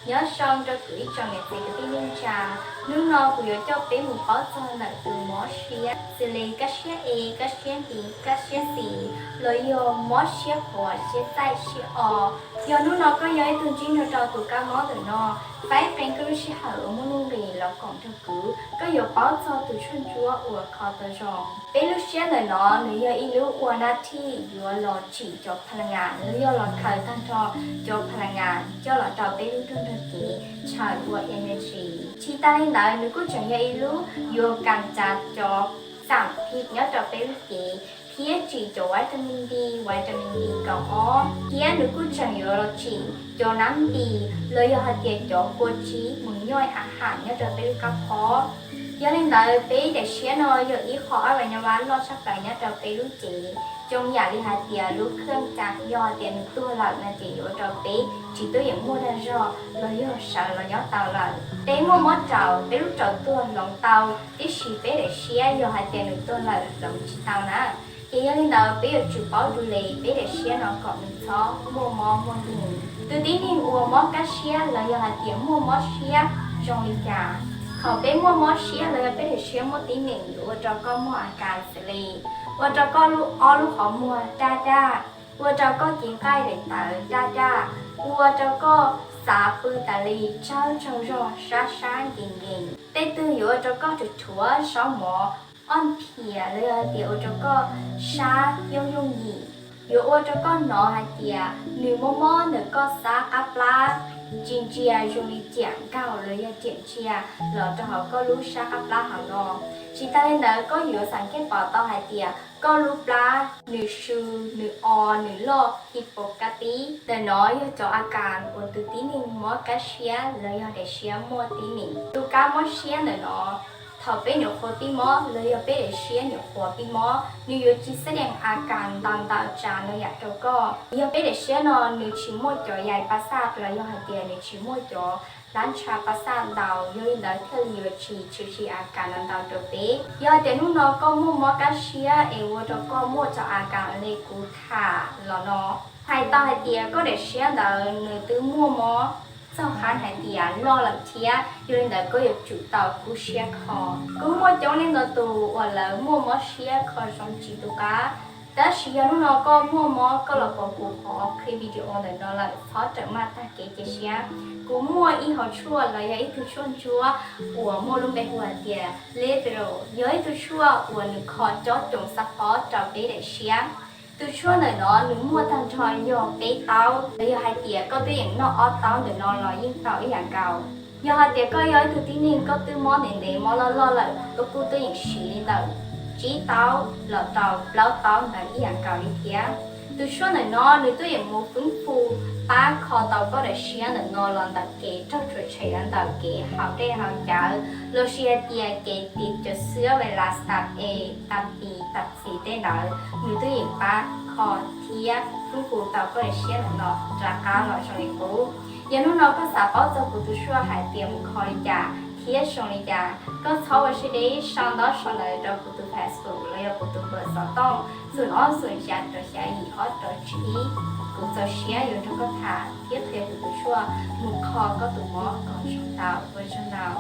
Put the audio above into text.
Nyob zoo rau kuv ib tsoom niam txiv kwv tij neej tsa, hnub no kuv yuav coj peb mus paub txog ntawm tus mob siab, xws li kab siab E, kab siab D, kab siab C, los yog mob siab qhuav, siab txaij, siab o. Yog hnub no koj yog ib tug ntsib nrog rau tus kab mob ntawm no, faib qee koj lub sij hawm uas muaj nuj nqis los koom nrog kuv, koj yuav paub txog tus tshuaj ntsuab uas kho tau zoo. Peb lub siab ntawm no nws yog ib lub ua nab thij yuav los tsim cov pha la ngas, los yog los khaws tag nrho cov pha la ngas coj los rau peb lub rooj nrog kev, tshawm ua energy. Tsis tas li ntawd nws kuj tseem yog ib lub yuav kam tsav cov xam phim nyob rau peb lub cev, thiab tsim cov vitamin D, vitamin B kaum ob, thiab nws kuj tseem yuav los tsim cov nab ntis los yog hais tias cov kua tsib mus nyob a ham nyob rau peb lub kab phob. Yog li ntawd peb daim siab no yog ib qho ab vas nyas vas loj tshaj plaws nyob rau peb lub cev, zoo yam li hais tias lub khaj cas yog hais tias nws tuag lawm no ces yuav ua rau peb tsis tuaj yeem muaj dag zog los yog sawv los nyob tau lawm. Peb muaj mob raum, peb lub raum tuag hloov tau, tiam sis peb daim siab yog hais tias nws tuag lawm hloov tsis tau na. Ces yog li ntawd peb yuav tsum paub du li peb daim siab no kom nws txhob muaj mob muaj nkeeg. Tus tib neeg uas mob kab siab los yog hais tias muaj mob siab zoo li cas? Thaum peb muaj mob siab los yog peb daim siab muaj tib neeg yuav ua rau koj muaj a kas xws li ua rau koj lub ob lub qhov muag daj daj, ua rau koj cev nqaij daim tawv daj daj, ua rau koj xav pw tas li tsawg tsaug zog sab sab nkees nkees. Tej twg yuav ua rau koj rhuav rhuav saub mov, ob phias los yog hais tias ua rau koj sab yooj yooj yim. Yuav ua rau koj hnov hais tias nws mob mob ntawm koj sab qab plab, tsis ntsia zoo li ciam nkaug los yog ciam ntsia los rau hauv koj lub sab qab plab hauv no. Tsis tas li ntawd koj yuav xam khej pom tau hais tias koj lub plab nws sw, nws o, nws loj hipokatib. Ntawm no yog cov a kas uas tus tib neeg mob kab siab los yog daim siab muaj tib neeg. Tus kab mob siab ntawm no, thaum peb nyuam qhuav pib mob los yog peb daim siab nyuam qhuav pib mob, nws yuav tsis xab dees a kas ntau ntau tsav ntau yam rau koj. Yog peb daim siab no nws tsis muaj cov yais pas xaj los yog hais tias nws tsis muaj cov hlab ntsha pas xaj ntau, yog li ntawd thiaj li yuav tsis tshwm sim a kas ntau ntau rau peb. Yog hais tias hnub no koj muaj mob kab siab es ua rau koj muaj cov a kas li kuv tham los no, hais tau hais tias koj daim siab ntawd nws twb muaj mob txog qhov hais tias loj lawm thiab, yog li ntawd koj yuav tsum tau kub siab kho. Kuv muaj coob leej ntau tus uas lawv muaj mob siab kho zoo tsis tu qab, tab sis yog hnub no koj muaj mob koj los pom kuv qhov clip video ntawm no lawm, txhob rawm maj tag kev cia siab. Kuv muaj ib hom tshuaj los yog ib tug tshuaj ntsuab uas muaj lub npe hu hais tias Levero, yog ib tug tshuaj uas nws kho cob coom xab phob rau peb daim siab. Tus tshuaj ntawm no nws muaj tag nrho yog peb taub, los yog hais tias koj twb yeem noj ob taub ntawm no los yeej tau ib yam nkaus. Yog hais tias koj yog ib tug tib neeg koj twb mob ntev ntev mob loj loj lawm, koj kuj twb yeem siv li ntawm tsib taub los rau plaub taub ntawd ib yam nkaus li thiab. Tus tshuaj ntawm no nws twb yeem mus fwb fu pab kho tau koj daim siab ntawm no los ntawm kev raug tsuas tshem los ntawm kev haus dej haus cawv, los sis hais tias kev tiv cov xwb, vaj las tas e, tas pis tas txiv tej ntawd, nws twb yeem pab kho thiab fwb fu tau koj daim siab ntawm no rov qab los zoo li qub. Yog hnub no koj xav paub txog kuv tus tshuaj hais tias mus kho li cas thiab zoo li cas, koj txhob ua siab deb sau ntaub sau ntawv rau kuv tus Facebook los yog kuv tus npawb xov tooj xoom ob xoom xya rau xya yim ob rau tsib. Kuv txaus siab yuav nrog koj tham thiab qhia kuv tus tshuaj mus kho koj tus mob kom zoo tau. Ua tsaug ntau.